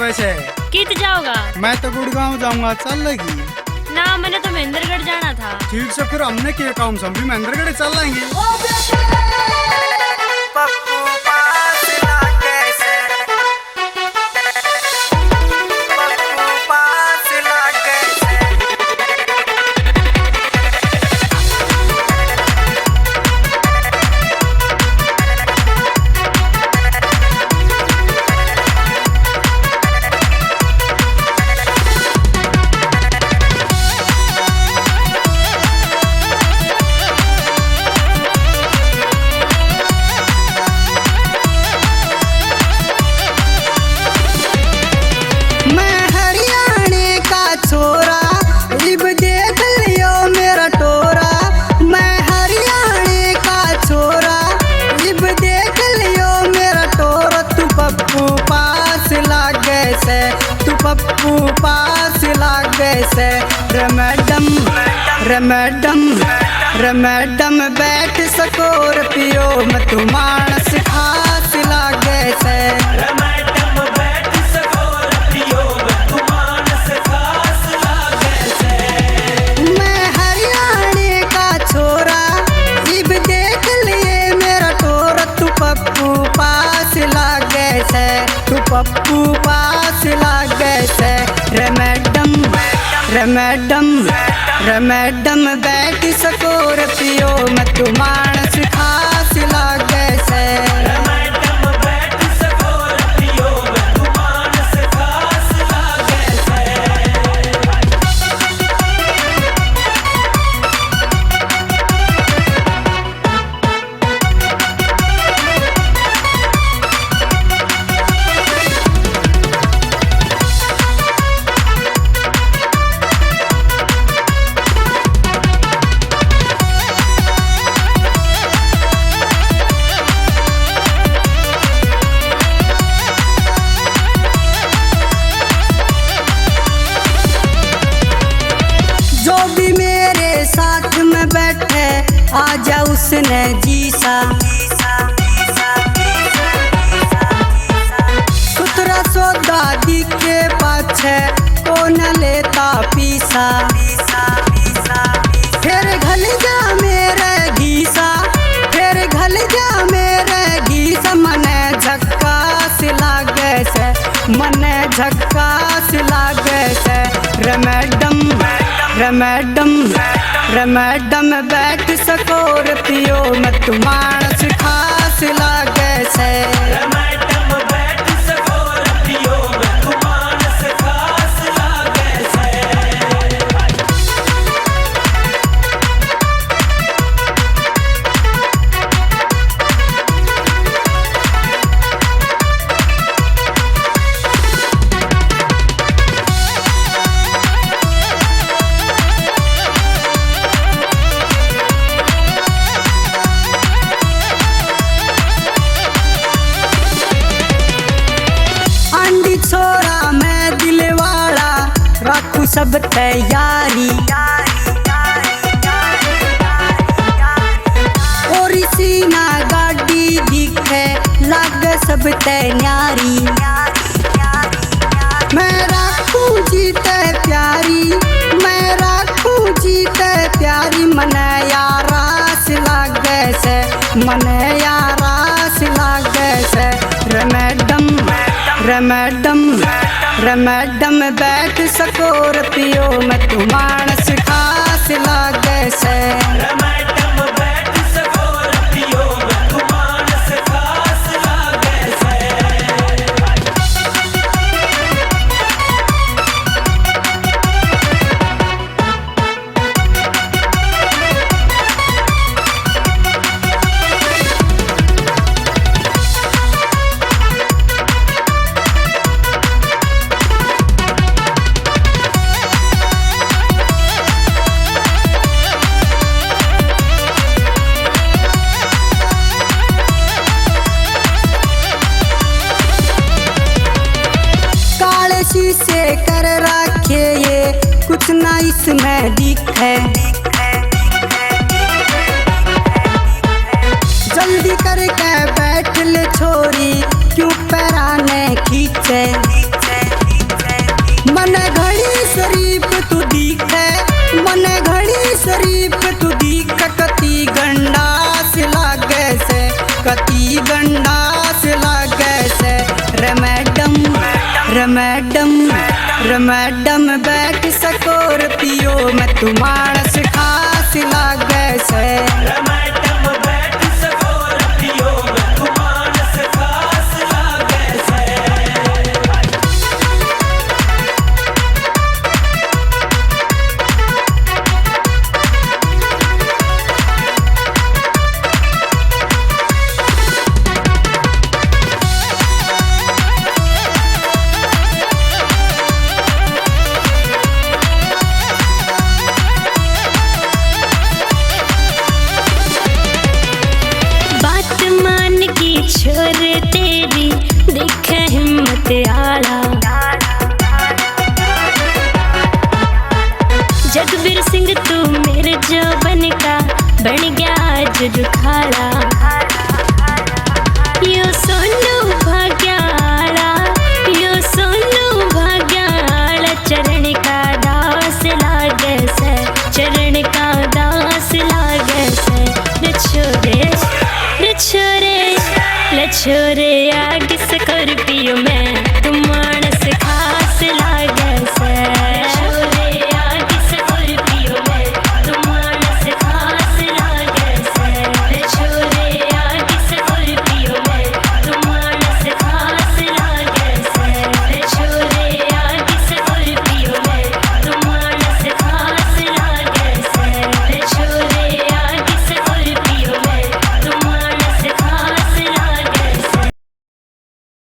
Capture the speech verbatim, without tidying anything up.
वैसे कित जाओगा? मैं तो गुड़गांव जाऊंगा, चल लेगी? ना, मैंने तो महेंद्रगढ़ जाना था। ठीक से, फिर हमने के काम से, हम भी महेंद्रगढ़ चल लेंगे। पप्पू पास लागे से, पप्पू पास लागे से। मैं हरियाणे का छोरा, इब देख लियो मेरा टोरा। मैं हरियाणे का छोरा, इब देख लियो मेरा टोरा। तू पप्पू पास लागे से, तू पप्पू पास लागे से। रे मैडम, रे मैडम, रे मैडम, बैठ स्कॉर्पियो में, तू मानस खास लागे से। रे मैडम, बैठ स्कॉर्पियो में, तू मानस खास लागे से। मैं हरियाणे का छोरा, इब देख लिए मेरा टोरा। तू पप्पू पास लागे से, तू पप्पू पास लागे से। रे मैडम, रे मैडम, रे मैडम, बैठ स्कॉर्पियो में, तू मानस खास लागे से। रे मैडम, बैठ स्कॉर्पियो में, तू मानस खास लागे से। जो भी मेरे साथ में बैठे, आजा उसने जीसा। सुथरा सौदा दिखे पाछे, कौन लेता पीसा। फिर घल जा मेरे घीसा, फिर घल जा मेरे घीसा। मने झक्कास लागे से, मने झक्कास लागे से। रे मैडम, रे मैडम, रे मैडम, बैठ स्कॉर्पियो में, तू मानस खास लागे से। रे मैडम, बैठ स्कॉर्पियो में, तू मानस खास लागे से। आंधी छोरा मैं दिल वाला, राखू सब तैयारी। और इसी ना गाड़ी दिखे, लाग सब तै न्यारी। मैं राखू जी तै प्यारी, मैं राखू जी तै प्यारी। मने यारास लागे से, मने यारास लागे से। रे मैडम, रे मैडम, रे मैडम, बैठ स्कॉर्पियो में, तू मानस खास लागे से। रे मैडम, बैठ स्कॉर्पियो में, तू मानस खास लागे से। काले शीशे कर रखे ये, कुछ ना इसमें दिखे। जल्दी करके बैठ ले छोरी, क्यों पैराने खींचे। मने घड़ी शरीफ तू दिखे, मने घड़ी शरीफ तू दिखे, कती गंडास लागे से, कती गंडास लागे से। रे मैडम, रे मैडम, रे मैडम, बैठ स्कॉर्पियो में तू मानस खास लागे से।